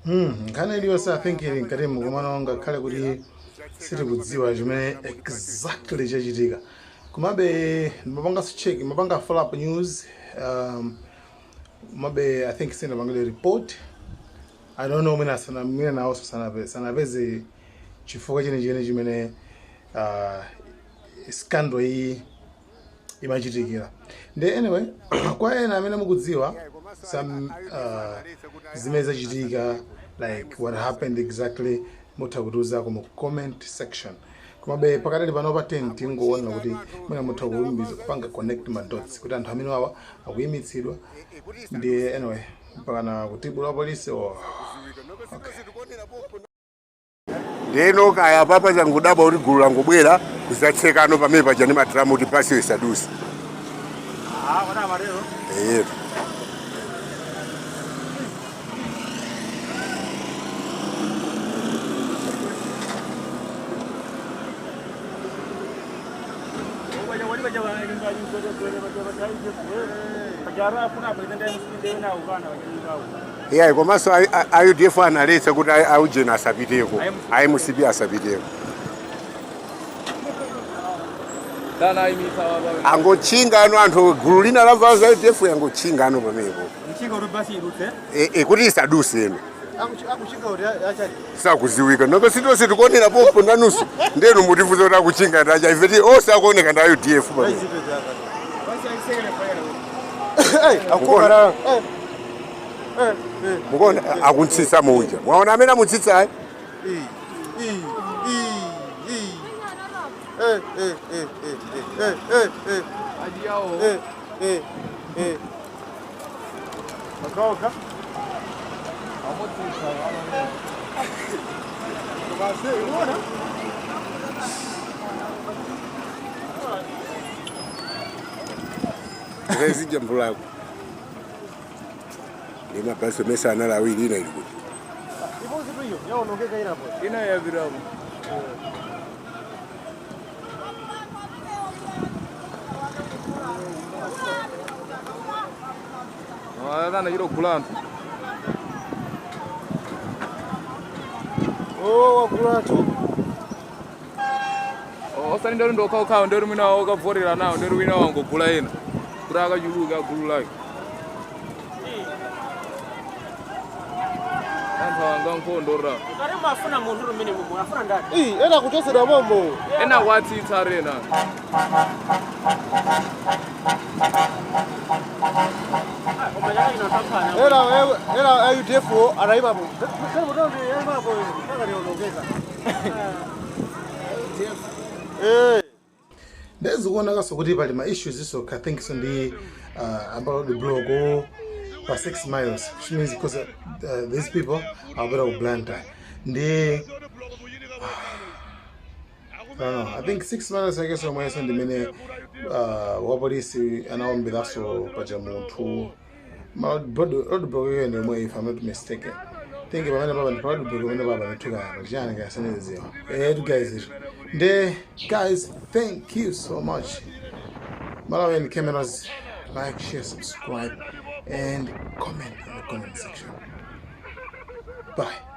Nkhani iliyonse I think ili mkatimu, komano ngakhale kuti sitikudziwa chimene exactly chachitika, komabe ndimapanganso check, ndimapanga follow up news. Komabe I think sindinapangire report. I don't know, mwina sana, mwina nawonso sanapeze chifukwa chenicheni chimene scandal iyi imachitikira. Ndi anyway, kwa ena amene mukudziwa some zimene zachitika, like what happened exactly, mutha kutiuza mu comment section. Komabe pakatali pano pa 10 tingoona kuti mwina mutha kulumbiza kupanga connect ma dots kuti anthu amene awa akuyimitsidwa. Ndi anyway, mpakana kutibula polisi or okay. Ndeno kaya papa changudabwa kuti gulu langobwera kuzatsekano pamene paja ndi madramu kuti basi isaduse. Eyetu. Iyayi, komanso a UDF analetsa kuti aujeni asapiteko, a MCP asapiteko. Angotchinga ano anthu, gulu lina lavala za UDF yangotchinga ano pamenepo. Kuti isaduse eno. Sakuziwika noko sitonse tikuonera pompo nanuso ndenu mutifuza kuti akuchinga ndacha ife ti onse akuoneka nda UDF pamene. Mukuona akuntsitsa munja, mwaona amene amutsitsa ayi. Zija mbulako ndi mabasi omwe anali awiri, ina ili kuti? Ina yapitapo. Akana chiro kugula anthu. Oh, wagula anthu. Osati ndori ndokhaokhawo, ndori mwina okavotera nawo, ndori wina wangogula ena kuti akachuluka gulu lake. Anthu anga nkhondo ra. Kare mafuna munthu rumene mumu afuna ndani? Ii, ena kuchosedwa mommo. Ena kwatsitsa rena. Koma chaka chino taphana. Ena a UDF anayimapo. Anayimapo mpaka lionongeka. Eh. Ndezikuonekanso kuti pali ma issues iso, I think so ndi amba road block pa 6 miles, which means because these people akupita ku Blantyre ndi I don't know, I think 6 miles yake somweso ndimene wapolisi anaomberaso paja munthu. Ma road block yake ndi yomwe, if I'm not mistaken. Think pamene papa ndi road block pamene papa ndithuka apa chani kayaseneziwa. Guys, nde guys, thank you so much. Malawian Cameras, like, share, subscribe and comment in the comment section. Bye.